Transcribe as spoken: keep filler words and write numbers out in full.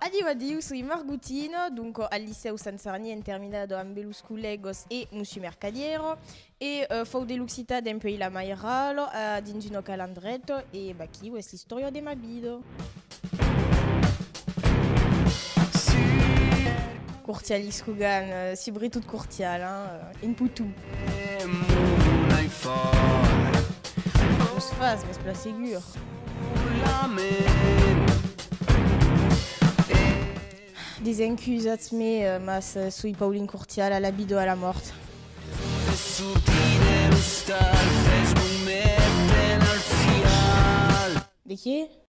Adiu, adiu, soi Margotina, donc al licèu Sant Sarnièr en terminada ambe los collègas e Mossur Mercadièra, e eh, fau de l'occitan dempuèi la mairala, eh, dins una calandreta, e vaquí, es l'istòria de ma vida. Cortial Iscogan, eh, subretot Cortial, hein, eh, un poton. Nos fas, mes plan segur. Desencusatz-me, eh, mas eh, soi Pauline Cortial, a la vida o a la mòrt. De qué?